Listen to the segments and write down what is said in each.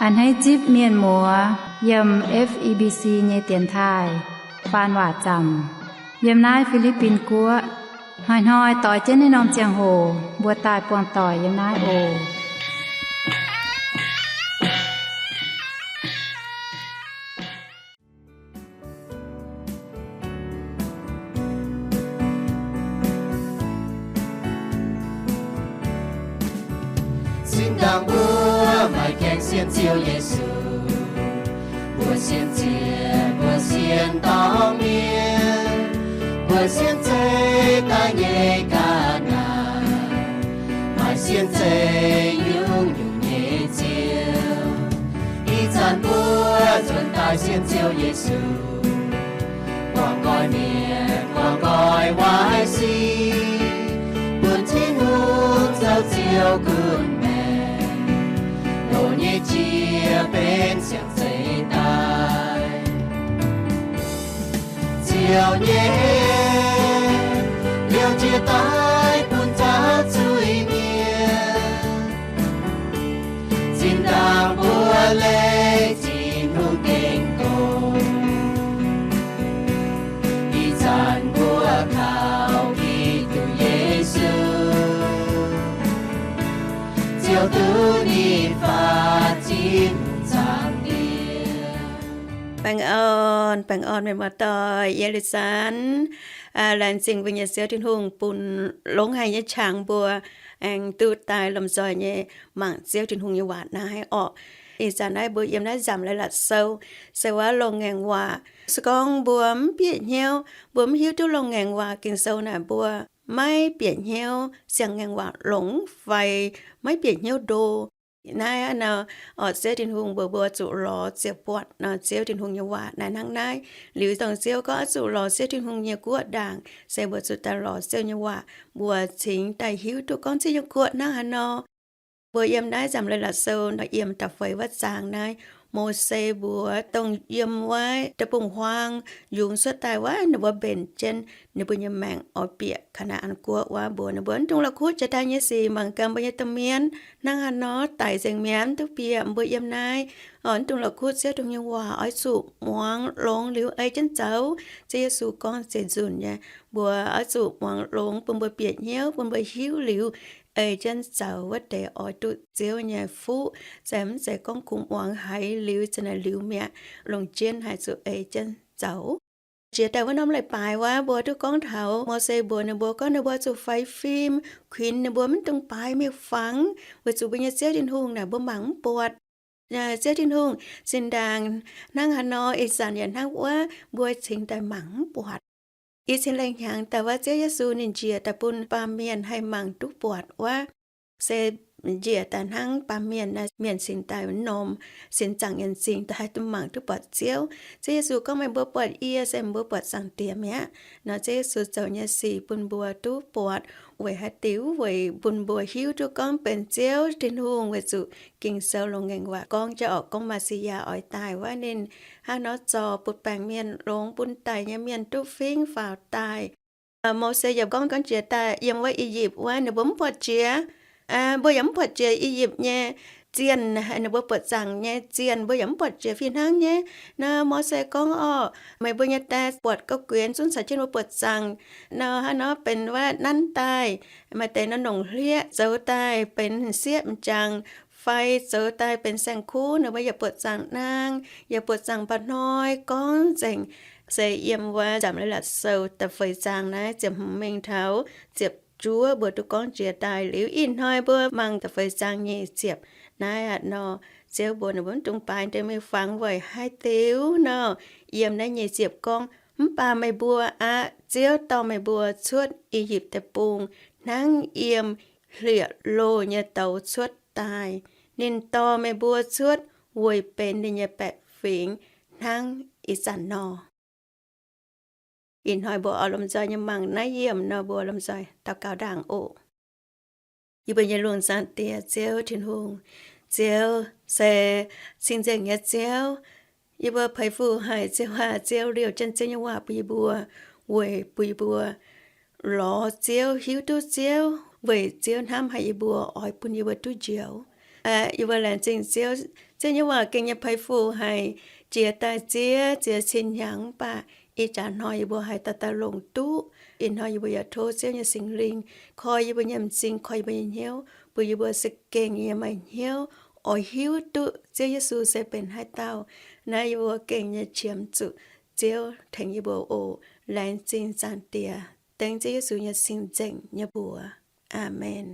A'hneiv zipv mienh muoz yiem F E B C nyei dienx taaih faan waac zaamc yiem naaiv Fi^li^bin Guoqv. Hnoi-hnoi doix jienv naaiv norm ziangh hoc mbuo daaih buangh doic yiem naaiv oc. Zinh ndaangc mbuo maaih gaengh sienx Ziouv Yesu, mbuo sienx ziec, mbuo sienx dorng mienh, mbuo sienx zeiv daaih nyei ga'naaiv, maaih sienx zeiv nyungc-nyungc nyei ziouv. Ih zanc mbuo nzuonx daaih sienx Ziouv Yesu, guangc nqoi mienh, guangc nqoi waaic sic, bun Tin-Hungh zoux Ziouv gunv maengc, loz nyei jiex benx siang-zeiv daaih. Ziouv nyei hemx liouc jiex daaih bun zaux zuiz-mienh. Zinh ndaangc mbuo leih Tin-Hungh gengh gorngv, ih zanc mbuo kaux Giduc Yesu, Ziouv duqv ninh faatv Tin-Hungh zaangc Diex. Baengh orn, baengh orn meih muoz-doic Ye^lu^saa^lem. Laengz zingh mbuo nyei Ziouv Tin-Hungh bun longx haic nyei qangx mbuo aengx duqv daaih lomh nzoih nyei mangc Ziouv Tin-Hungh nyei waac naaiv orqc. Ih zanc naaiv mbuo yiem naaiv nzamc leiz-latc sou se waac Longx Ngaengc Waac. Se gorngv mbuo mv bieqc hnyouv, mbuo mv hiuv duqv Longx Ngaengc Waac Ging-Sou naaic, mbuo maiv bieqc hnyouv Siang-Ngaengc Waac longx fai maiv bieqc hnyouv ndo. Naaiv nor, orqc, Ziouv Tin-Hungh mbuox mbuo zuqc lorz ziepc buatc nor Ziouv Tin-Hungh nyei waac naaiv hnangv naaiv. Liuz dongh Ziouv gorngv zuqc lorz Ziouv Tin-Hungh nyei guoqv ndaangc, se mbuo zuqc daaih lorz Ziouv nyei waac, mbuo cingx daaih hiuv duqv gorngv Ziouv nyei guoqv hnangv haaix nor. Mbuo yiem naaiv nzamc leiz-latc sou nor, yiem da'feix wuov zaang naaiv, Mose mbuox dongh yiem wuov deic-bung-huaang yungz cuotv daaih wuov, ninh mbuo mbenc jienv ninh mbuo nyei maengc oix bieqc Kaa^naa^an Guoqv wuov, mbuox ninh mbuo mv dungx la'kuqv jiex daaih nyei sic mangc gaax mbuo nyei domh mienh hnangv haaix nor, daic nzengc mi'aqv, mv duqv bieqc. Mbuo yiem naaiv, mv dungx la'kuqv Ziouv Tin-Hungh nyei waac, oix zuqc muangx longx liuz ei jienv zoux. Ziouv Yesu gorngv zeiz nzunc nyei, mbuo oix zuqc muangx longx bun mbuo bieqc hnyouv, bun mbuo hiuv liuz ei jienv zoux wuov deix oix duqv Ziouv nyei fuqv. Se mv zeiz gorngv kungx muangx haiz liuz zanc naaic liuz mi'aqv, longc jienv haih zuqc ei jienv zoux. Jiex daaih wuov norm leiz-baaix wuov, mbuo duqv gorngv taux Mose mbuox ninh mbuo gorngv ninh mbuo zuqc faix fim kuinx ninh mbuo mv dungx baaix miuc-fangx, weic zuqc mbuo nyei Ziouv Tin-Hungh naaic mbuo mangc mv buatc. Ziouv Tin-Hungh zinh ndaangc hnangv haaix nor, ih zanc yaac hnangv wuov, mbuo cingx daaih mangc mv buatc. I cin lengh hnyangx daaih wuov, Ziouv Yesu ninh njiec daaih bun baamh mienh haih mangc duqv buatc wuov, se njiec daaih hnangv baamh mienh, mienh cingx daaih norm sin zaangc nyanc zingh daaih haih duqv mangc duqv buatc Ziouv. Ziouv Yesu gorngv, meih mbuo buatc yie se meih mbuo buatc Zaangc Diex mi'aqv. Nor Ziouv Yesu zoux nyei sic bun mbuo duqv buatc weic haaix diuc? Weic bun mbuo hiuv duqv gorngv benx Ziouv Tin-Hungh, weic zuqc Ging-Sou Longx Ngaengc Waac gorngv jauv orqc, gorngv Maa^si^yaa oix daaih wuov, ninh hnangv nor zorc butv-baengc mienh longx bun daic nyei mienh duqv fingx faaux daaih. Mose yaac gorngv, gorngv jiex daaih yiem wuov I^yipv wuov, ninh mbuo mv buatc jiex. Mbuo yaac mv buatc jiex I^yipv nyei zienh, ninh mbuo buatc zaangc nyei zienh, mbuo yaac mv buatc jiex fih hnangv nyei. Nor Mose gorngv, orqc, meih mbuo nyei die buatc gauh guinx zunv caux jienv mbuo buatc zaangc. Nor hnangv nor benx wuov nanv daaih, maaih deix nor nongc hlieqv zoux daaih benx sieqv m'jangc, fai zoux daaih benx saeng-kuv, ninh mbuo yaac buatc zaangc naang, yaac buatc zaangc mba'hnoi gorngv nzengc. Se yiem wuov nzamc leiz-latc sou da'feix zaang naaiv ziepc hmz mingh taux ziepc juov mbuo duqv gorngv jiex daaih. Liuz ih hnoi mbuo mangc da'feix zaang nyic ziepc naaiv aqv nor, Ziouv mbuox ninh mbuo mv dungx baaix deix miuc-fangx weic haaix diuc nor, yiem naaiv nyic ziepc gorngv, mv baac meih mbuo aqv, Ziouv dorh meih mbuo cuotv I^yipv Deic-Bung hnangv yiem hlieqv-loh nyei douz cuotv daaih. Ninh dorh meih mbuo cuotv weic benx ninh nyei baeqc fingx hnangv ih zanc nor. Ih hnoi mbuo oix lomh nzoih nyei mangc naaiv yiemc nor, mbuo lomh nzoih daux gaux ndaangc oc. Yie mbuo nyei Lungh Zaangc Diex, Ziouv Tin-Hungh, Ziouv se cing-nzengc nyei Ziouv. Yie mbuo peix fuqv haic Ziouv aac, Ziouv liouh jienv Ziouv nyei waac bun yie mbuo, weic bun yie mbuo lorz Ziouv, hiuv duqv Ziouv, weic Ziouv hnamv haic yie mbuo, oix bun yie mbuo duqv njoux. Yie mbuo laengz zingh Ziouv, Ziouv nyei waac gengh nyei peix fu haic, jiex daaih ziex ziex cin hnyangx, mv baac ih jaax hnoi yie mbuo haih dauh dauh longc duqv. Ih hnoi yie mbuo yaac tov Ziouv nyei Singx Lingh koi yie mbuo nyei m'zing, koi yie mbuo nyei hnyouv, bun yie mbuo za'gengh nyei maaih hnyouv oix hiuv duqv Ziouv Yesu se benx haaix dauh. Naaiv yie mbuo gengh nyei qiemx zuqc Ziouv tengx yie mbuo oc. Laengz zingh Zaangc Diex, dengv Ziouv Yesu nyei cing-nzengc nyei mbuox. Aamen.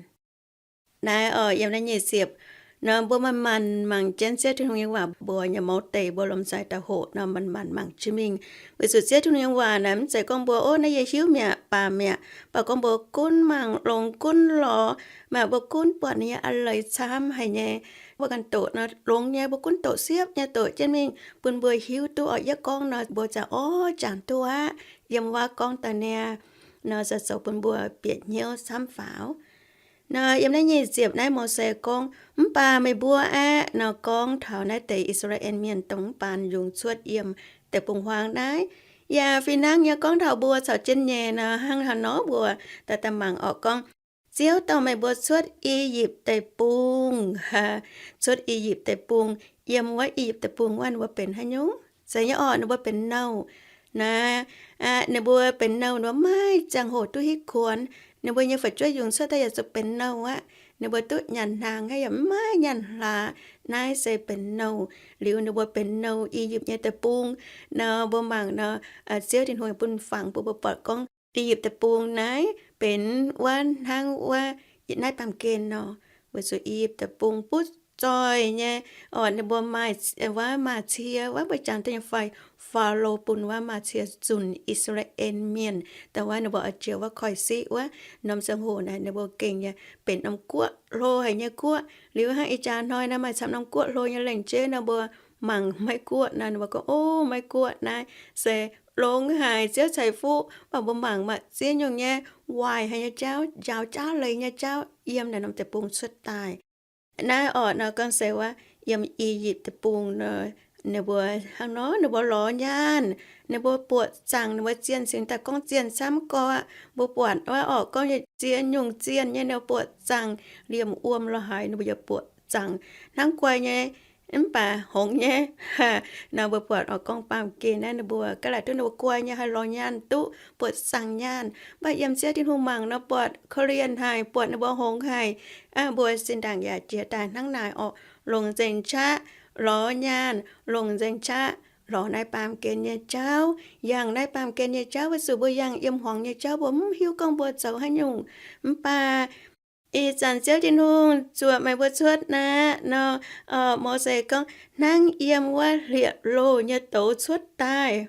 Naaiv oc, yiem naaiv nyic ziepc nor, mbuo manc-manc mangc jienv Ziouv Tin-Hungh nyei waac mbuox nyei mouz deic, mbuo lomh nzoih daaih hoqc nor, manc-manc mangc jienv mingh. Weic zuqc Ziouv Tin-Hungh nyei waac naaic mv zeiz gorngv mbuo, ov, naaiv yie hiuv mi'aqv, baamh mi'aqv, mv baac gorngv mbuo gunv mangc, longx gunv lorz, maaih mbuo gunv buatc ninh nyei a'leiz camv haic nyei. Mbuo ganh doqc nor longx nyei, mbuo gunv doqc siepv nyei doqc jienv mingh bun mbuo hiuv duqv oc. Yietv gorngv nor mbuo ziouc, ov, jangx duqv aqv. Yiem waac gorngv daaih niaa, nor se zoux bun mbuo bieqc hnyouv camv faaux. Nor yiem naaiv nyic ziepc naaiv Mose gorngv, mv baac meih mbuo aeqv, nor gorngv taux naaiv deix I^saa^laa^en Mienh dongh mv baan yungz cuotv yiem deic-bung-huaang naaiv. Yaac fih hnangv nyei gorngv taux mbuo caux jienv nyei nor, hnangv haaix nor mbuo daaih daaih mangc orqc gorngv, Ziouv dorh meih mbuo cuotv I^yipv Deic-Bung, cuotv I^yipv Deic-Bung, yiem wuov I^yipv Deic-Bung wuov ninh mbuo benx haaix nyungc? Zeiz nyei orqc, ninh mbuo benx nouh. Naaiv, ninh mbuo benx nouh, ninh mbuo maiv ziangh hoc duqv hitv kuonx. Ninh mbuo nyei fu'jueiv yungz cuotv daaih yaac zuqc benx nouh aqv. Ninh mbuo duqv nyanc hnaangx haic yaac maiv nyanc hlaax. Naaiv se benx nouh. Liuz ninh mbuo benx nouh I^yipv nyei deic-bung nor, mbuo mangc nor, Ziouv Tin-Hungh bun fangx bun mbuo buatc gorngv I^yipv Deic-Bung naaiv benx wuov hnangv wuov naaiv baamh gen nor. Weic zuqc I^yipv Deic-Bung butv zoih nyei, orqc, ninh mbuo maaih wuov maaz-cie, wuov mbuo jangx daaih nyei fai, Faalo bun wuov maaz-cie zunc I^saa^laa^en Mienh. Dongh wuov ninh mbuo oix jiex wuov koiv-siqv wuov, norm ziangh hoc naaic ninh mbuo gengh nyei benx norm guoqv hlo haic nyei guoqv. Liuz hnangv ih jaax hnoi naaiv maaih camv norm guoqv hlo nyei lengc jeiv nor, mbuo mangc Meiv Guoqv naaiv, ninh mbuo gorngv, ov, Meiv Guoqv naaiv se longx haic, Ziouv ceix fuqv, mv baac mbuo mangc maaih ziex nyungc nyei waaic haic nyei jauv, njaaux jaav leiz nyei jauv yiem naaiv norm deic-bung cuotv daaih. Naaiv orqc nor gorngv se wuov yiem I^yipv Deic-Bung nor, ninh mbuo hnangv nor ninh mbuo lorz nyaanh, ninh mbuo buoqc zaangc, ninh mbuo zienh cingx daaih gorngv zienh camv gorqv. Mbuo buatc wuov orqc gorngv nyei ziex nyungc zienh nyei ninh mbuo buoqc zaangc, liemh wuom lorz haaix ninh mbuo yaac buoqc zaangc hnangv guai nyei. Mv baac hngongx nyei. Nor mbuo buatc orqc gorngv baamh gen naaiv ninh mbuo ga'laaic duqv ninh mbuo guai nyei haih lorz nyaanh duqv buoqc zaangc nyaanh. Mv baac yiem Ziouv Tin-Hungh mangc nor buatc korv-lienh haic, buatc ninh mbuo hngongx haic. Mbuo zinh ndaangc yaac jiex daaih hnangv naaic orqc, longc nzengc qaqv lorz nyaanh, longc nzengc qaqv lorz naaiv baamh gen nyei jauv, yangh naaiv baamh gen nyei jauv. Weic zuqc mbuo yangh yiem hmuangx nyei jauv mbuo mv hiuv gorngv mbuo zoux haaix nyungc. Mv baac ih zanc Ziouv Tin-Hungh zuoqc meih mbuo cuotv naaiv nor, Mose gorngv hnangv yiem wuov hlieqv-loh nyei douz cuotv daaih.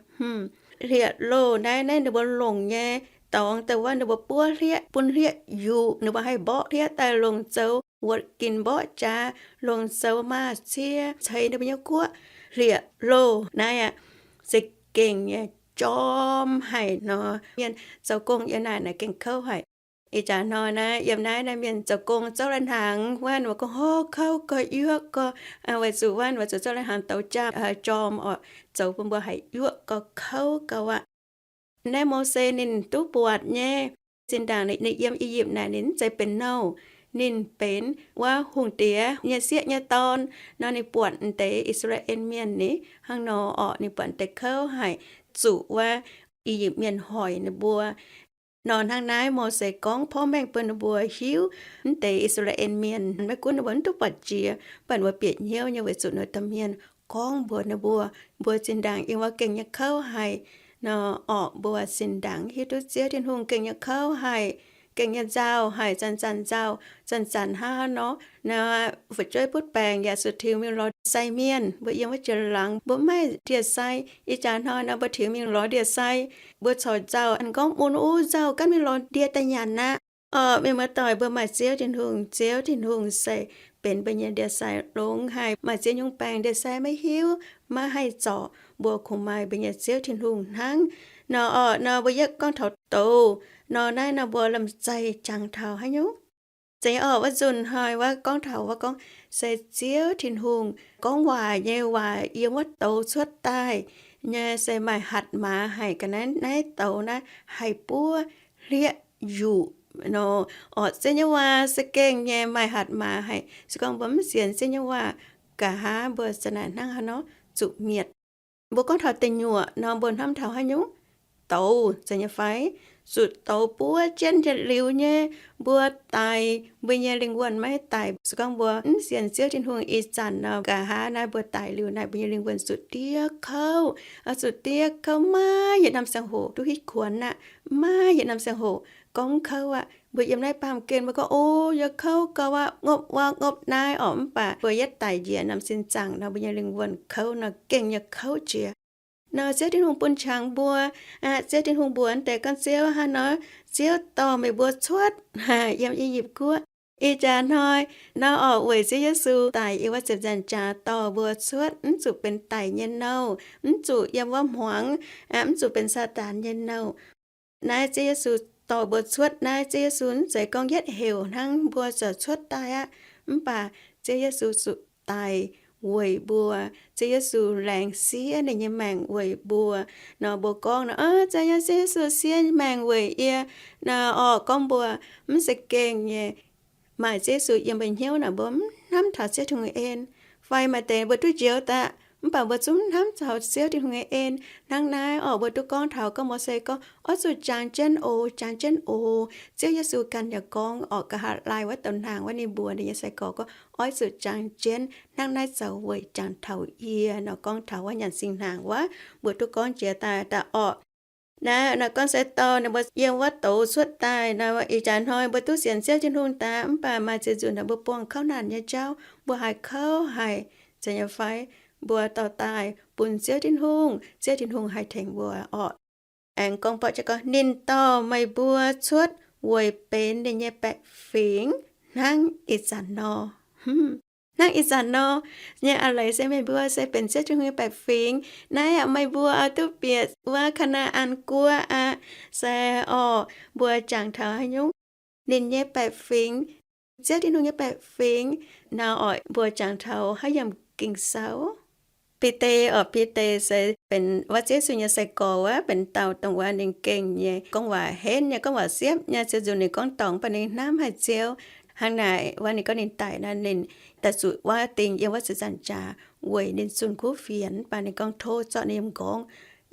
Hlieqv-loh naaiv, naaiv ninh mbuo longc nyei dorngx daaih wuov ninh mbuo buov hlieqv bun hlieqv yuqc, ninh mbuo haih mborqv hlieqv daaih longc zoux wuotc ginc mborqv jaax, longc zoux maaz-cie ceix ninh mbuo nyei guoqv. Hlieqv-loh naaiv aqv, za'gengh nyei jorm haic nor. Mienh zoux gong yiem naaic naaic gengh kouv haic. Ih jaax hnoi naaiv yiem naaiv naaiv mienh zoux gong zouv lai-hnaangx wuov, ninh mbuo gorngv, hov, kouv gorqv, yuoqv gorqv. Weic zuqc wuov ninh mbuo zuqc zouv lai-hnaangx douz jaa, jorm orqc, zoux bun mbuo haiz yuoqv gorqv, kouv gauh aqv. Naaiv Mose ninh duqv buatc nyei. Zinh ndaangc ninh yiem I^yipv naaic ninh mv zeiz benx nouh, ninh benx wuov hungh diex nyei sieqv nyei dorn. Nor ninh buatc deix I^saa^laa^en Mienh ni hnangv nor orqc, ninh buatc deix kouv haic, zuqc wuov I^yipv Mienh hoic ninh mbuo. Nor hnangv naaiv Mose gorngv porv mengh bun ninh mbuo hiuv, mv deix I^saa^laa^en Mienh maiv gunv ninh mbuo mv duqv buatc jiex, mv baac ninh mbuo bieqc hnyouv nyei weic zuqc ninh mbuo domh mienh gorngv mbuox ninh mbuo, mbuo zinh ndaangc yiem wuov gengh nyei kouv haic. Nor orqc, mbuo zinh ndaangc hiuv duqv Ziouv Tin-Hungh gengh nyei kouv haic, gengh nyei nzauh haic, zanc-zanc nzauh, zanc-zanc hnangv haaix nor, nor fu'jueiv butv baengc yaac zuqc tiux mingh lorz sai mienh. Mbuo yiem wuov jiex laangz mbuo mv maaih ndie-sai. Ih jaax hnoi nor mbuo tiux mingh lorz ndie-sai, mbuo corc nzauh, an gorngv mun uv nzauh, ganh mingh lorz ndie daaih nyanc aqv. Orqc, mienh muoz-doic, mbuo maaih Ziouv Tin-Hungh. Ziouv Tin-Hungh se benx mbuo nyei ndie-sai longx haic. Maaih ziex nyungc baengc ndie-sai maiv hiuv, maiv haih zorc, mbuo kungx maaih mbuo nyei Ziouv Tin-Hungh hnangv. Nor orqc, nor mbuo yietv gorngv taux douz nor, naaiv nor mbuo lamh zeih jangx taux haaix nyungc? Zeiz orqc, wuov nzunc hnoi wuov gorngv taux wuov gorngv se Ziouv Tin-Hungh gorngv waac nyei waac yiem wuov douz cuotv daaih nyei se maaih hatc maaz haic ga'naaiv, naaiv douz naaiv haih buov hlieqv yuqc nor. Orqc, Ziouv nyei waac se gengh nyei maaih hatc maaz haic. Se gorngv mbuo mv sienx Ziouv nyei waac, Nqa'haav mbuo za'naaic hnangv haaix nor zuqc mietc. Mbuo gorngv taux deic nyuoqc nor, mbuo hnamv taux haaix nyungc? Douz, zeiz nyei fai? Zuqc douz buov jienv yietc liuz nyei, mbuo daic, mbuo nyei lingh wuonh maiv daic. Se gorngv mbuo mv sienx Ziouv Tin-Hungh ih zanc nor, nqa'haav naaiv mbuo daic liuz naaic, mbuo nyei lingh wuonh zuqc diev kouv, zuqc diev kouv, maiv yietc norm ziangh hoc duqv hitv kuonx aqv, maiv yietc norm ziangh hoc gorngv kouv aqv. Mbuo yiem naaiv baamh gen mbuo gorngv, O, yie kouv gau aqv, ngopv wuov ngopv naaiv orqc. Mv baac mbuo yietv daic njiec norm sin zaangc nor, mbuo nyei lingh wuonh kouv nor, gengh nyei kouv jiex. Nor Ziouv Tin-Hungh bun qangx mbuo aqv. Ziouv Tin-Hungh mbuox deix gorngv, Ziouv hnangv nor, Ziouv dorh meih mbuo cuotv yiem I^yipv Guoqv. Ih jaax hnoi nor orqc, weic Ziouv Yesu daic yiem wuov ziepc nzaangc jaax dorh mbuo cuotv, mv zuqc benx daic nyei nouh, mv zuqc yiem wuov hmuangx, mv zuqc benx Saadaan nyei nouh. Naaiv Ziouv Yesu dorh mbuo cuotv. Naaiv Ziouv Yesu mv zeiz gorngv yietv heuc hnangv mbuo ziouc cuotv daaih aqv. Mv baac Ziouv Yesu zuqc daic weic mbuo. Ziouv Yesu laengz siev ninh nyei maengc weic mbuo. Nor mbuo gorngv nor, Ov, zeiz nyei, Ziouv Yesu siev maengc weic yie nor orqc, gorngv mbuo mv za'gengh nyei maaih Ziouv Yesu yiem mbuo hnyouv naaic, mbuo mv hnamv taux Ziouv Tin-Hungh nyei en. Fai maaih deix mbuo duqv njoux daaih, mv baac mbuo zungv mv hnamv taux Ziouv Tin-Hungh nyei en. Hnangv naaiv orqc, mbuo duqv gorngv taux gorngv Mose gorngv, Oix zuqc jangx jienv oc, jangx jienv oc. Ziouv Yesu ganh yaac gorngv orqc, nqa'haav laai wuov douh hnaangx wuov ninh mbuox ninh nyei sai-gorx gorngv, Oix zuqc jangx jienv, hnangv naaiv zoux weic jangx taux yie nor. Gorngv taux wuov nyanc singx hnaangx wuov, mbuo duqv gorngv jiex daaih daaih orqc. Naaiv nor gorngv se dorh ninh mbuo yiem wuov douz cuotv daaih nor, ih jaax hnoi mbuo duqv sienx Ziouv Tin-Hungh daaih, mv baac maaih ziex nzunc naaic mbuo buangh kouv naanc nyei jauv, mbuo haiz kouv haic, zeiz nyei fai? Mbuo dorh daaih bun Ziouv Tin-Hungh, Ziouv Tin-Hungh haih tengx mbuo orqc. Aengx gorngv borqv jienv gorngv, Ninh dorh meih mbuo cuotv weic benx ninh nyei baeqc fingx hnangv ih zanc nor. Hnangv ih zanc nor nyei a'leiz se meih mbuo se benx Ziouv Tin-Hungh nyei baeqc fingx. Naaiv aqv, meih mbuo oix duqv bieqc wuov Kaa^naa^an Guoqv aqv. Se orqc, mbuo jangx taux haaix nyungc? Ninh nyei baeqc fingx, Ziouv Tin-Hungh nyei baeqc fingx. Nor orqc, mbuo jangx taux haaix yiem Ging-Sou? Bide orqc, Bide se benx wuov Ziouv Yesu nyei sai-gorx wuov, benx dauh dongh wuov ninh gengh nyei gorngv waac henv nyei, gorngv waac siepv nyei. Ziouc nzunc ninh gorngv dorngc, mv baac ninh hnamv haic Ziouv. Hnangv naaic wuov ninh gorngv ninh daic naaiv, ninh daaih zuqc wuov ding yiem wuov ziepc nzaangc jaax weic ninh zunh kuv fienx, mv baac ninh gorngv tov zorqv ninh yiem nqorngv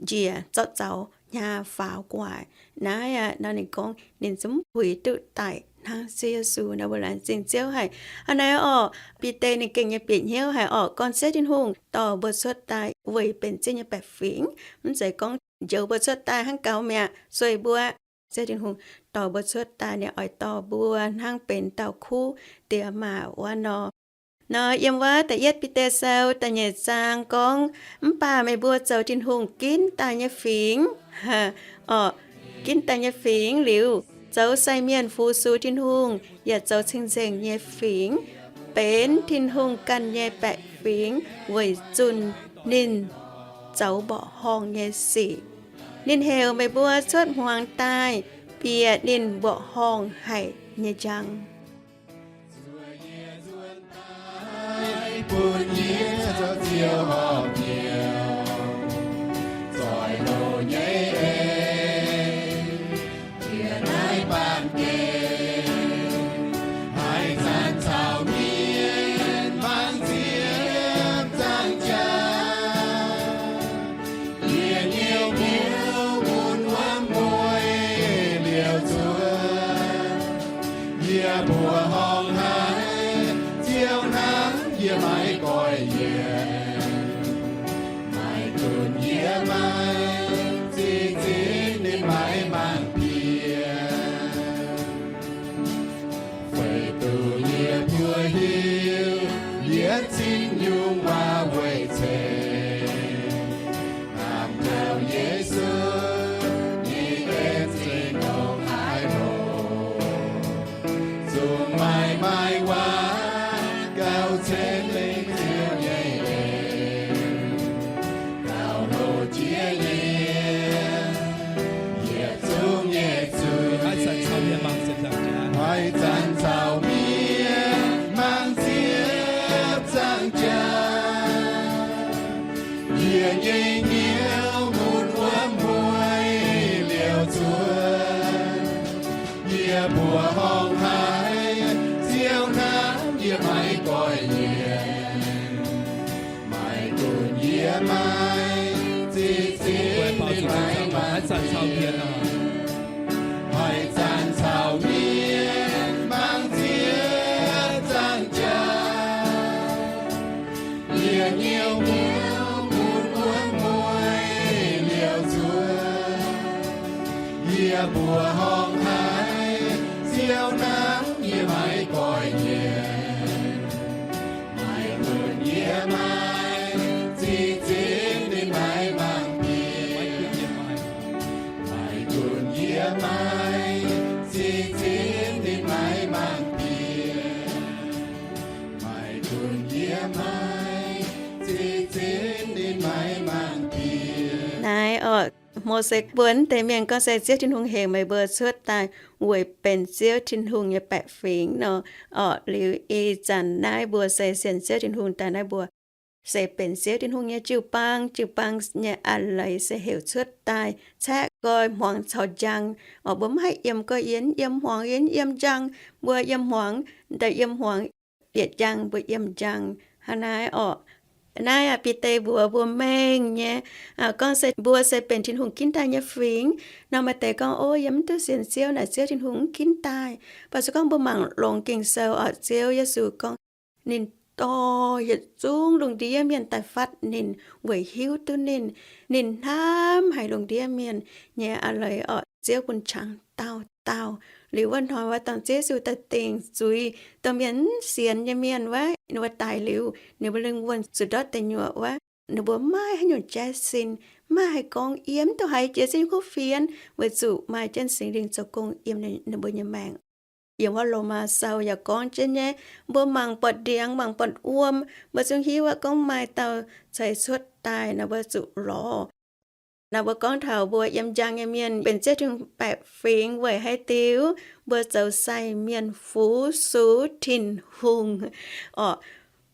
njiec zorqv zaux hnyaav faaux gu'nguaaic. Naaiv aqv, nor ninh gorngv ninh zungv puix duqv daic hnangv Ziouv Yesu nor, mbuo laengz zingh Ziouv haic. Hnangv naaiv orqc, Bide ninh gengh nyei bieqc hnyouv haic orqc, gorngv Ziouv Tin-Hungh dorh mbuo cuotv daaih weic benx Ziouv nyei baeqc fingx. Mv zeiz gorngv njoux mbuo cuotv daaih hnangv gaux mi'aqv, sueih mbuo. Ziouv Tin-Hungh dorh mbuo cuotv daaih, ninh oix dorh mbuo hnangv benx dauh kuv diex maac wuov nor. Nor yiem wuov da'yietv Bide Sou da'nyeic zaang gorngv, Mv baac meih mbuo zoux Tin-Hungh ginv daaih nyei fingx, orqc, ginv daaih nyei fingx liuz, zoux sai mienh fu sux Tin-Hungh, yaac zoux cing-nzengc nyei fingx, benx Tin-Hungh ganh nyei baeqc fingx weic zunh ninh zoux mborqv horngh nyei sic. Ninh heuc meih mbuo cuotv hmuangx daaih bieqc ninh mborqv horngh haic nyei njang. Bun yie zoux Ziouv horpc nyei, zoih loz nyei en, yie naaiv baamh gen, haaix zanc caux mienh hmangx ziepc nzaangc jaax. Yie hnyouv hnyouv mun wuom mueiz liouc zuov, yie mbuoqc horngh haic, Ziouv hnamv yie maiv goiv yienc, maaih nzunc yie maiv zinh nzingc ninh maiv mangc piex. Weic zuqc yie mbuo hiuv yietc zinh nyungc waac weic ceix, hnamv taux Yesu, ninh en zinh longx haic loz. Zuqc maaih maaih waac gauh ceix lengc Ziouv nyei en, gauh loz jiex nyei Haaix zanc caux mienh mangc nziex zaangc jaax, yie nyei hnyouv bun wuonv mueiz liouc nzuonx. Yie mbuoqc horngh haiz Ziouv hnamv yie maiv goiv nyienh. Maaih nzunc yie maiv zinh zinv ninh maiv mangc bieqc. Maaih nzunc yie maiv zinh zinv ninh maiv mangc bieqc. Maaih nzunc yie maiv zinh zinv ninh maiv mangc bieqc. Naaiv oc, Mose mbuo naaiv deix mienh gorngv se Ziouv Tin-Hungh hengx meih mbuo cuotv daaih weic benx Ziouv Tin-Hungh nyei baeqc fingx nor. Oc, liuz ih zanc naaiv mbuo se sienx Ziouv Tin-Hungh daaih naaiv mbuo se benx Ziouv Tin-Hungh nyei jiu-baang. Jiu-baang nyei a'leiz se heuc cuotv daaih caeqv nqoi hmuangx caux njang. Oc, mbuo maiv haih yiem nqoi, yie mv yiem hmuangx, yie mv yiem njang. Mbuo yiem hmuangx, daaih yiem hmuangx, bieqc njang, mbuo yiem njang. Hnangv naaiv oc. Naaiv aqv, Bide mbuox mbuo mengh nyei, gorngv se mbuo se benx Tin-Hungh ginv daaih nyei fingx. Nor maaih deix gorngv, Ov, yie mv duqv sienx Ziouv naaic, Ziouv Tin-Hungh mv ginv daaih. Mv baac se gorngv mbuo mangc longx Ging-Sou oc, Ziouv Yesu gorngv ninh dorh yietc zungv lungh ndiev mienh daaih fatv ninh weic hiuv duqv ninh. Ninh hnamv haic lungh ndiev mienh nyei a'leiz oc, Ziouv bun qangx dauh dauh. Liuz wuov hnoi wuov, dongh Ziouv Yesu daaih dingc zuiz dongh mienh mv sienx nyei mienh wuov, ninh mbuo daic liuz, ninh mbuo lingh wuonh zuqc ndortv deic nyuoqc wuov, ninh mbuo maiv maaih haaix nyungc jaiv sin, maiv maaih haaix gorngv yiem, mv duqv haiz jiex Ziouv nyei kuv fienx, weic zuqc maaih jienv Singx Lingh zoux gong yiem ninh mbuo nyei maengc. Yiem wuov Lomaa Sou yaac gorngv jienv nyei, mbuo mangc buatc ndiangx, mangc buatc wuom, mbuo zungv hiuv aqv gorngv maaih dauh ceix cuotv daaih nor, mbuo zuqc lorz. Nor mbuo gorngv taux mbuo yiem njang nyei mienh benx Ziouv Tin-Hungh baeqc fingx weic haaix diuc? Mbuo zoux sai mienh fu-sux Tin-Hungh. Oc,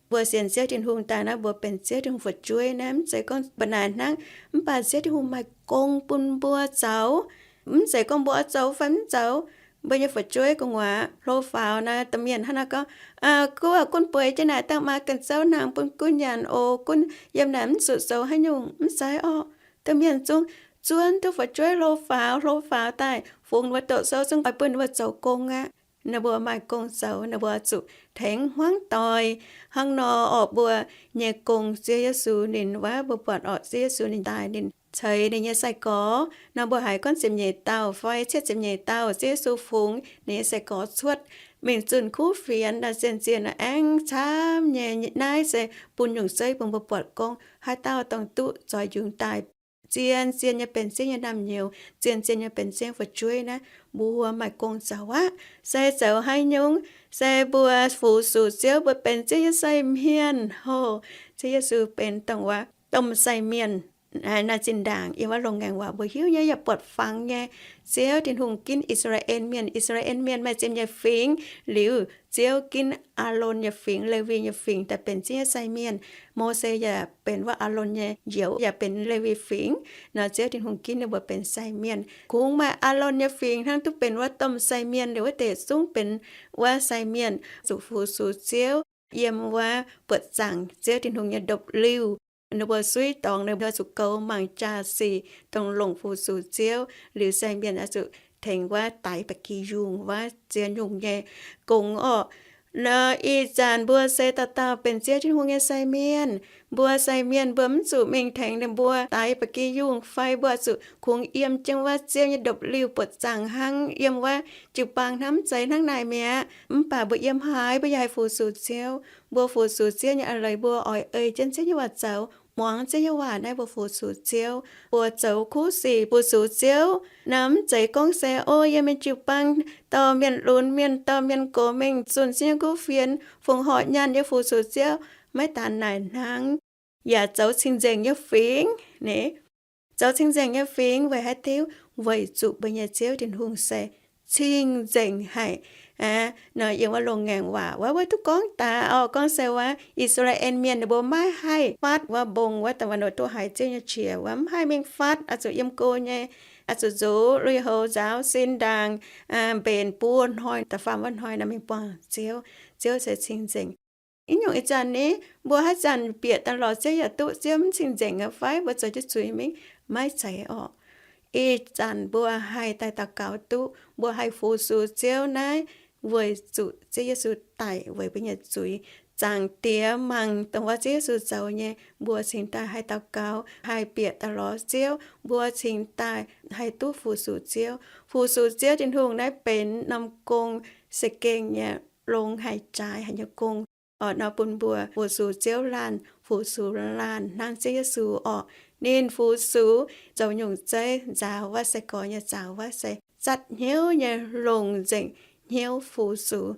mbuo sienx Ziouv Tin-Hungh daaih naaiv, mbuo benx Ziouv Tin-Hungh fu'jueiv naaiv, mv zeiz gorngv mbuo naaic hnangv. Mv baac Ziouv Tin-Hungh maaih gong bun mbuo zoux. Mv zeiz gorngv mbuo oix zoux fai mv zoux. Mbuo nyei fu'jueiv gu'nguaaz hlo faaux naaic, domh mienh hnangv naaiv gorngv, Aa, gunv bueix jienv naaic dangh maa ganh zouv hnaangx bun gunv nyanc oc. Gunv yiem naaic mv zuqc zoux haaix nyungc, mv zeiz orqc. Domh mienh zungv zuonv duqv fu'jueiv hlo faaux, hlo faaux daaih fungx ninh mbuo doqc sou zungv oix bun ninh mbuo zoux gong aqv. Ninh mbuo maaih gong zoux, ninh mbuo zuqc tengx hmuangv doic. Hnangv nor orqc, mbuo nyei gong Ziouv Yesu ninh wuov, mbuo buatc orqc, Ziouv Yesu ninh daaih ninh ceix ninh nyei sai-gorx nor, mbuo haiz gorngv ziepc nyeic dauh fai cietv ziepc nyeic dauh Ziouv Yesu fungx ninh nyei sai-gorx cuotv mingh zunh kuv fienx nor, zien-zien nor, aengx camv nyei. Naaiv se bun nyungc zeiv bun mbuo buatc gorngv haaix dauh dongh duqv zoix njungx daaih, zien-zien nyei benx Ziouv nyei naamh nyouz, zien-zien nyei benx Ziouv fu'jueiv naaiv, mbuo maaih gong zoux aqv. Se zoux haaix nyungc? Se mbuo fu-sux Ziouv, mbuo benx Ziouv nyei sai mienh. Hov, Ziouv Yesu benx dongh wuov domh sai mienh. Naaiv zinh ndaangc yiem wuov loz-ngaengc waac mbuo hiuv nyei yaac buatc fangx nyei. Ziouv Tin-Hungh ginv I^saa^laa^en Mienh, I^saa^laa^en Mienh maaih ziepc nyeic fingx. Liuz Ziouv ginv Aalon nyei fingx, Lewi nyei fingx daaih benx Ziouv nyei sai mienh. Mose yaac benx wuov Aalon nyei njoux, yaac benx Lewi fingx. Nor Ziouv Tin-Hungh ginv ninh mbuo benx sai mienh. Kungx maaih Aalon nyei fingx hnangv duqv benx wuov domh sai mienh, liuz wuov deix zungv benx wuov sai mienh zuqc fu-sux Ziouv yiem wuov buoqc zaangc Ziouv Tin-Hungh nyei ndopv-liuh. Ninh mbuo suiv dorngx, ninh mbuo zuqc goux mangc jaa-sic dongh longc fu-sux Ziouv. Liuz sai mienh oix zuqc tengx wuov daix ba'gi yungh wuov zien nyungc nyei gong orqc. Nor ih zanc mbuo se dauh dauh benx Ziouv Tin-Hungh nyei sai mienh. Mbuo sai mienh mbuo mv zuqc mingh tengx ninh mbuo daix ba'gi yungh fai mbuo zuqc kungx yiem jienv wuov Ziouv nyei ndopv-liuh buoqc zaangc hnangv, yiem wuov jiu-baang hnangv, mv zeiz hnangv naaic mi'aqv. Mv baac mbuo yiem haaix mbuo yaac haih fu-sux Ziouv. Mbuo fu-sux Ziouv nyei a'leiz mbuo oix ei jienv Ziouv nyei waac zoux, muangx Ziouv nyei waac naaiv mbuo fu-sux Ziouv. Mbuo zoux kuv sic fu-sux Ziouv nor, mv zeiz gorngv se, o, yiem mienh jiu-baang dorh mienh lunx, mienh dorh mienh gox mingh zunh Ziouv nyei kuv fienx, fongc horc nyaanh yiem fu-sux Ziouv. Maiv daan naaic hnangv. Yaac zoux cing-nzengc nyei fingx, zoux cing-nzengc nyei fingx weic haaix diuc? Weic zuqc mbuo nyei Ziouv Tin-Hungh se cing-nzengc haic. Nor yiem wuov loz-ngaengc waac wuov, wuov duqv gorngv daaih orqc, gorngv se wuov I^saa^laa^en Mienh ninh mbuo maiv haih fatv wuov mbong wuov, da'faanh nor duqv haiz Ziouv nyei qiex wuov, mv haih mingh fatv, oix zuqc yiem go nyei, oix zuqc nzuqc lui-houx nzaaux sin ndaangc, mbenc buo hnoi, da'faanh wuov hnoi nor mingh buangh Ziouv. Ziouv se cing-nzengc. Ih nyungc ih zanc ni, mbuo haaix zanc bieqc daaih lorz Ziouv yaac duqv Ziouv mv cing-nzengc aqv fai? Mbuo zoux jienv zuiz mingh? Maiv zeiz orqc. Ih zanc mbuo haih daaih daux gaux duqv, mbuo haih fu-sux Ziouv naaiv weic zuqc Ziouv Yesu daic weic mbuo nyei zuiz. Zaangc Diex mangc dongh wuov Ziouv Yesu zoux nyei, mbuo cingx daaih haih daux gaux, haih bieqc daaih lorz Ziouv, mbuo cingx daaih haih duqv fu-sux Ziouv. Fu-sux Ziouv Tin-Hungh naaiv benx norm gong, se gengh nyei, longx haic, jaaix haic nyei gong. Oc, nor bun mbuo fu-sux Ziouv laanh, fu-sux laanh hnangv Ziouv Yesu orqc. Ninh fu-sux zoux nyungc zeiv, nzaaux wuov se gorx nyei, nzaaux wuov se zatv hnyouv nyei, longc nzengc hnyouv fu-sux.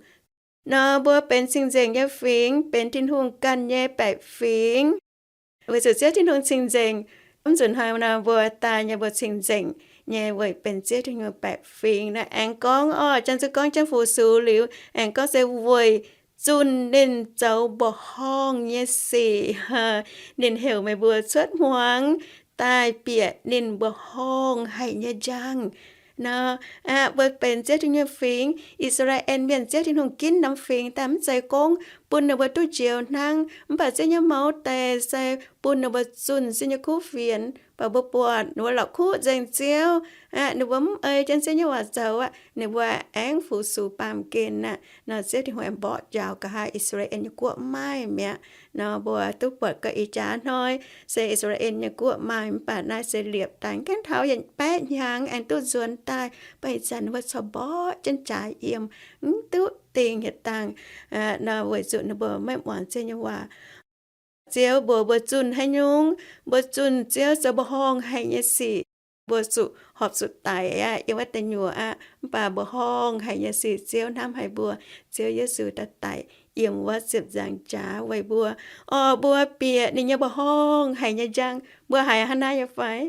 Nor mbuo benx cing-nzengc nyei fingx, benx Tin-Hungh ganh nyei baeqc fingx. Weic zuqc Ziouv Tin-Hungh cing-nzengc, mv nzunc hnoi nor mbuo daaih nyei mbuo cing-nzengc nyei weic benx Ziouv Tin-Hungh baeqc fingx. Naaiv aengx gorngv orqc, Janx-Zunh gorngv jienv fu-sux liuz, aengx gorngv se weic zunh ninh zoux mbuoqc horngh nyei sic. Ninh heuc meih mbuo cuotv hmuangx daaih bieqc ninh mbuoqc horngh haic nyei njang. Nor, aqv, mbuo benx Ziouv Tin-Hungh nyei fingx. I^saa^laa^en Mienh, Ziouv Tin-Hungh ginv norm fingx daaih mv zeiz gorngv bun ninh mbuo duqv njoux hnangv, mv baac Ziouv nyei mouz deix se bun ninh mbuo zunh Ziouv nyei kuv fienx. Baac mbuo buatc ninh mbuo la'kuqv nzengc Ziouv, aqv, ninh mbuo mv ei jienv Ziouv nyei waac zoux aqv, ninh mbuo aengx fu-sux baamh gen aqv. Nor Ziouv Tin-Hungh aengx mborqv njaaux nqa'haav I^saa^laa^en nyei guoqv maaih mi'aqv. Nor mbuo duqv buatc gorngv ih jaax hnoi se I^saa^laa^en nyei guoqv maaih, mv baac naaiv se liepc daaih gaengh taux yietc baeqv hnyangx aengx duqv nzuonx daaih. Mv baac ih zanc ninh mbuo corc mborqv jienv jaax yiem, mv duqv dingh yietc dangh. Nor weic zuqc ninh mbuo maiv muangx Ziouv nyei waac. Ziouv mbuox mbuo zunh haaix nyungc, mbuo zunh Ziouv zoux mbuoqc horngh haic nyei sic, mbuo zuqc horpc zuqc daic aqv, yiem wuov deic nyuoqc aqv. Mv baac mbuoqc horngh haic nyei sic Ziouv hnamv haic mbuo. Ziouv Yesu daaih daic yiem wuov ziepc nzaangc jaax weic mbuo. Orqc, mbuo bieqc ninh nyei mbuoqc horngh haic nyei njang, mbuo haiz hnangv naaiv nyei fai?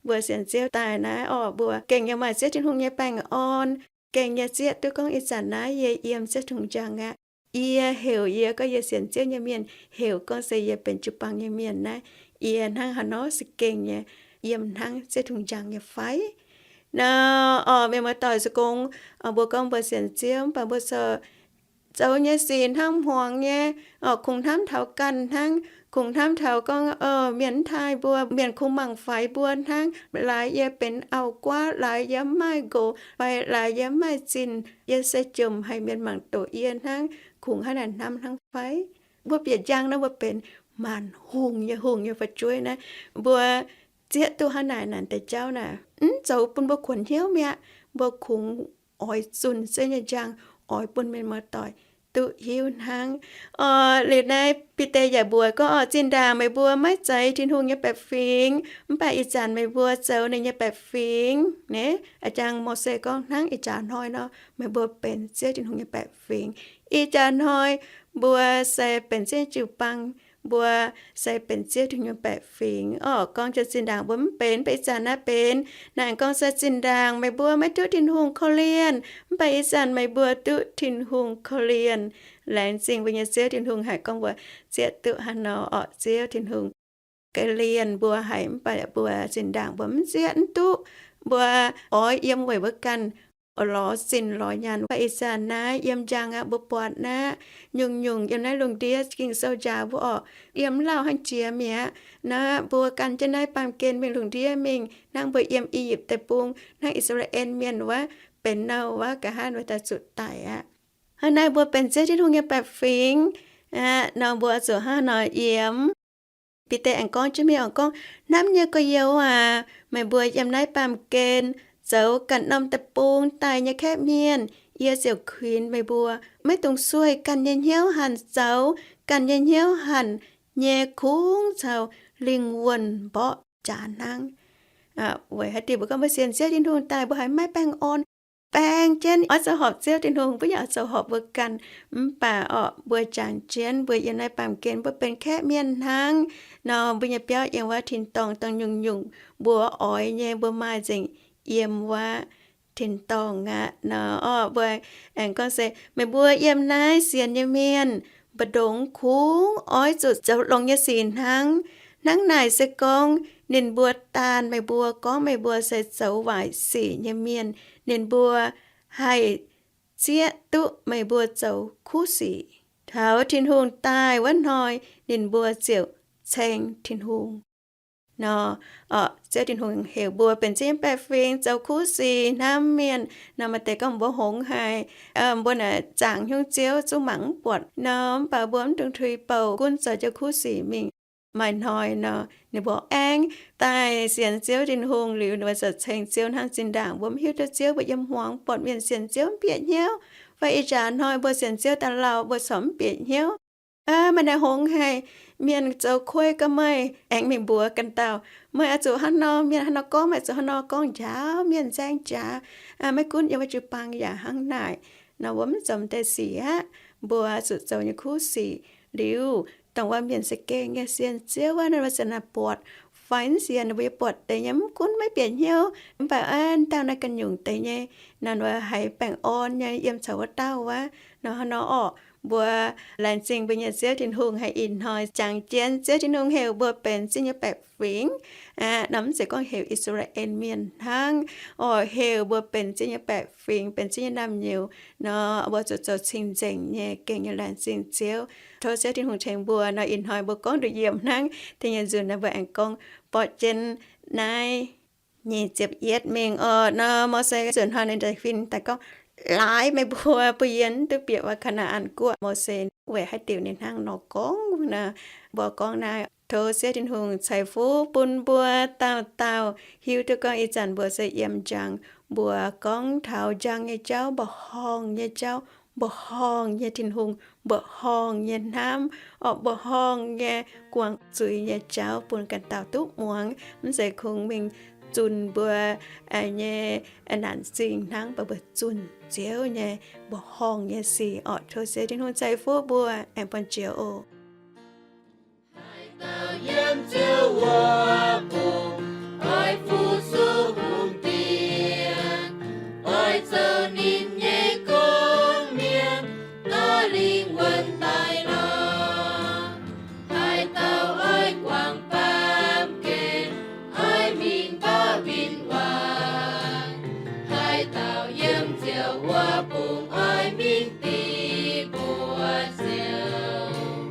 Mbuo sienx Ziouv daaih naaiv orqc, mbuo gengh nyei maaih Ziouv Tin-Hungh nyei baengh orn, gengh nyei zieqv duqv gorngv ih zanc naaiv yie yiem Ziouv Tin-Hungh njang aqv. Yie heuc yie gorngv yie sienx Ziouv nyei mienh, heuc gorngv se yie benx jiu-baang nyei mienh naaiv, yie hnangv haaix nor se gengh nyei yiem hnangv Ziouv Tin-Hungh njang nyei fai? Nor, orqc, mienh muoz-doic, se gorngv mbuo gorngv mbuo sienx Ziouv, mv baac mbuo zoux, zoux nyei sic hnangv hmuangx nyei, orqc, kungx hnamv taux ganh hnangv, kungx hnamv taux gorngv, orqc, mienh mv taaih mbuo, mienh kungx mangc faix mbuo hnangv. Laaix yie benx auv-guaav, laaix yie mv maaih nqox, fai laaix yie mv maaih zinh, yie se jomc haic, mienh mangc doqc yie hnangv. Kungx hnangv naaic hnamv hnangv fai? Mbuo bieqc njang nor mbuo benx maanc hungh nyei, hungh nyei fu'jueiv naaiv. Mbuo zieqv duqv hnangv naaic naanc deix jauv naaic, mv zoux bun mbuo kuonx hnyouv mi'aqv. Mbuo kungx oix zunh Ziouv nyei njang, oix bun mienh muoz-doic duqv hiuv hnangv. Orqc, liuz naaiv Bide yaac mbuox gorngv, orqc, zinh ndaangc meih mbuo maiv zeiz Tin-Hungh nyei baeqc fingx, mv baac ih zanc meih mbuo zoux ninh nyei baeqc fingx. Naaiv a'jang Mose gorngv hnangv ih jaax hnoi nor, meih mbuo benx Ziouv Tin-Hungh nyei baeqc fingx. Ih jaax hnoi mbuo se benx Ziouv nyei jiu-baang, mbuo se benx Ziouv Tin-Hungh nyei baeqc fingx. Orqc, gorngv jienv zinh ndaangc mbuo mv benx, mv baac ih zanc naaiv benx. Naaiv aengx gorngv se zinh ndaangc meih mbuo maiv duqv Tin-Hungh korv-lienh, mv baac ih zanc meih mbuo duqv Tin-Hungh korv-lienh. Laengz zingh mbuo nyei Ziouv Tin-Hungh haih gorngv mbuo zieqv duqv haaix nor, orqc, Ziouv Tin-Hungh korv-lienh mbuo haic, mv baac mbuo zinh ndaangc mbuo mv zieqv, mv duqv. Mbuo oix yiem weic mbuo ganh oix lorz zinh lorz nyaanh. Mv baac ih zanc naaiv yiem njang aqv, mbuo buatc aqv, nyungc-nyungc yiem naaiv lungh ndiev Ging-Sou njaaux mbuo orqc, yiem lauh hnangv jiex mi'aqv. Naaiv mbuo gan jienv naaiv baamh gen mingh lungh ndiev mingh, hnangv mbuo yiem I^yipv Deic-Bung, hnangv I^saa^laa^en Mienh wuov, benx nouh wuov, nqa'haav mbuo daaih zuqc daic aqv. Hnangv naaiv mbuo benx Ziouv Tin-Hungh nyei baeqc fingx aqv nor, mbuo zuqc hnangv nor yiem. Bide aengx gorngv jienv mingh orqc, gorngv, Hnamv nyei gorx-youz aac, meih mbuo yiem naaiv baamh gen zoux ganh norm deic-bung daaih nyei kaeqv mienh, yie ziouc kuinx meih mbuo maiv dungx sueih ganh nyei hnyouv hanc zoux ganh nyei hnyouv hanc nyei kungx caux lingh wuonh mborqv jaax hnangv. Weic haaix diuc mbuo gorngv mbuo sienx Ziouv Tin-Hungh daaih mbuo haiz maiv baengh orn, baeng jienv oix zoux horpc Ziouv Tin-Hungh, mbuo yaac oix zoux horpc mbuo ganh. Mv baac orqc, mbuo jangx jienv mbuo yiem naaiv baamh gen mbuo benx kaeqv mienh hnangv nor, mbuo nyei biauv yiem wuov tin-dorngh dongh nyungc-nyungc mbuo oix nyei mbuo maaih nzengc yiem wuov tin-dorngh aqv nor. Orqc, mbuo aengx gorngv se meih mbuo yiem naaiv sienx nyei mienh mbu'ndongx kungx oix zuqc zoux longx nyei sic hnangv. Hnangv naaic se gorngv ninh mbuo daanh meih mbuo, gorngv meih mbuo se zoux waaic sic nyei mienh, ninh mbuo haih zieqv duqv meih mbuo zoux kuv sic. Taux Tin-Hungh daaih wuov hnoi ninh mbuo ziouc ceng Tin-Hungh. nor, orqc, Ziouv Tin-Hungh heuc mbuo benx ziex nyei baeqc fingx zoux kuv sic hnamv mienh. Nor maaih deix gorngv mbuo hngongx haic, mbuo naaic zaangc hnyouv Ziouv zungv mangc mv buatc nor, mv baac mbuo mv dungx tuix bouc, gunv zoux jienv kuv sic mingh. Maaih hnoi nor, ninh mbuo aengx daaih sienx Ziouv Tin-Hungh liuz, ninh mbuo ziouc ceng Ziouv hnangv zinh ndaangc. Mbuo mv hiuv duqv Ziouv mbuo yiem hmuangx buatc mienh sienx Ziouv mv bieqc hnyouv, fai ih jaax hnoi mbuo sienx Ziouv daaih lauh mbuo corc mv bieqc hnyouv. Aa, maaih naaiv hngongx haic, mienh zoux kuei ga'maih aengx mingh mbuox ganh dauh, meih oix zuqc hnangv nor, mienh hnangv nor gorngv, meih zuqc hnangv nor gorngv njaaux mienh nzaeng jaax. Maiv gunv yiem wuov jiu-baang yaac hnangv naaic. Nor mbuo mv zoux deix sic aqv. Mbuo zuqc zoux nyei kuv sic liuz, dongh wuov mienh za'gengh nyei sienx Ziouv wuov, ninh mbuo ziouc naaic buatc, fai mv sienx ninh mbuo yaac buatc deix nyei, mv gunv maiv bieqc hnyouv, mv baac aa, dauh naaiv ganh nyungc deix nyei, nor ninh mbuo haiz baengh orn nyei yiem caux wuov dauh wuov. Nor hnangv nor orqc, mbuo laengz zingh mbuo nyei Ziouv Tin-Hungh haiz ih hnoi jangx jienv Ziouv Tin-Hungh heuc mbuo benx ziex nyei baeqc fingx. Aa, nor mv zeiz gorngv heuc I^saa^laa^en Mienh hnangv, orqc, heuc mbuo benx ziex nyei baeqc fingx, benx ziex nyei naamh nyouz. Nor mbuo zuqc zoux cing-nzengc nyei, gengh nyei laengz zingh Ziouv. Tov Ziouv Tin-Hungh tengx mbuo. Nor ih hnoi mbuo gorngv nduqc yiemc hnangv, da'nyeic nzunc naaiv mbuo aengx gorngv borqv jienv naaiv nyic ziepc yietv mingh orqc. Nor Mose nzunc hnoi ninh fin daaih gorngv, Laaix meih mbuo bun yie mv duqv bieqc wuov Kaa^naa^an Guoqv. Mose weic haaix diuc ninh hnangv nor gorngv nor, mbuo gorngv naaiv, tov Ziouv Tin-Hungh ceix fuqv bun mbuo dauh dauh hiuv duqv gorngv ih zanc mbuo se yiem njang, mbuo gorngv taux njang nyei jauv, mbuoqc horngh nyei jauv, mbuoqc horngh nyei Tin-Hungh, mbuoqc horngh nyei hnamv, orqc, mbuoqc horngh nyei guangc zuiz nyei jauv bun ganh dauh duqv muangx. Mv zeiz kungx mingh zunh mbuo nyei naanc zingh hnangv, mv baac mbuo zunh Ziouv nyei mbuoqc horngh nyei sic orqc. Tov Ziouv Tin-Hungh ceix fuqv mbuo, aengx buangh Ziouv oc. Haaix dauh yiem Ziouv wuov bung oix fu-sux hungh diex, oix zoux ninh nyei gong-mienh, dorh lingh wuonh daaih lorz. Haaix dauh oix guangc baamh gen, oix mingh mborqv win-wangc. Haaix dauh yiem Ziouv wuov bung oix mingh dih mbuo Ziouv.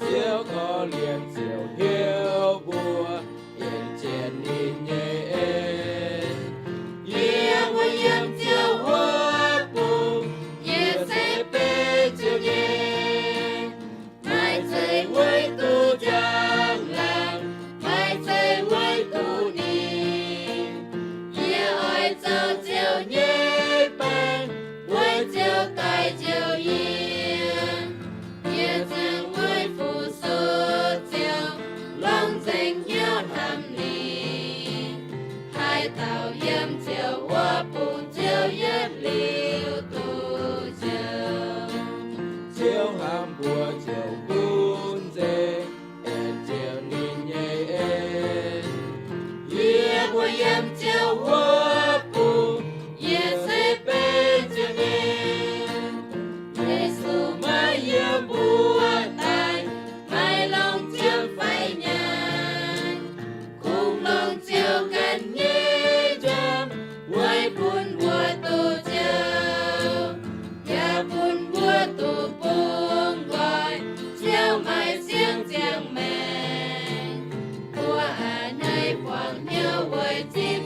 Ziouv korv-lienh ziouc heuc mbuo yienc jienv ninh nyei en. Yie mbuo yiem Ziouv wuov bung, yie se benx Ziouv nyei. Maiv zeiz weic duqv njang-laangc, maiv zeiz weic duqv ninh. Yie oix zoux Ziouv nyei baengc, weic Ziouv daic ziouc yiem. Yie ziouc weic fu-sux Ziouv, longc nzengc hnyouv hnamv ninh. Haaix dauh yiem Ziouv wuov bung, Ziouv yietc liuz duqv njoux. Ziouv hnamv mbuo ziouc gunv nzengc, aengx ziouc ninh nyei en. Yie mbuo yiem Ziouv wuov bung, yie se benx Ziouv nyei. Yesu maiv yiem mbuo daaih, maiv longc jiem fai nyaanh. Kungx longc Ziouv ganh nyei njuov weic bun mbuo duqv Ziouv, yaac bun mbuo duqv bungx nqoi Ziouv maaih siang ziangh maengc. Mbuo a'hneiv buangh hnyouv weic zipv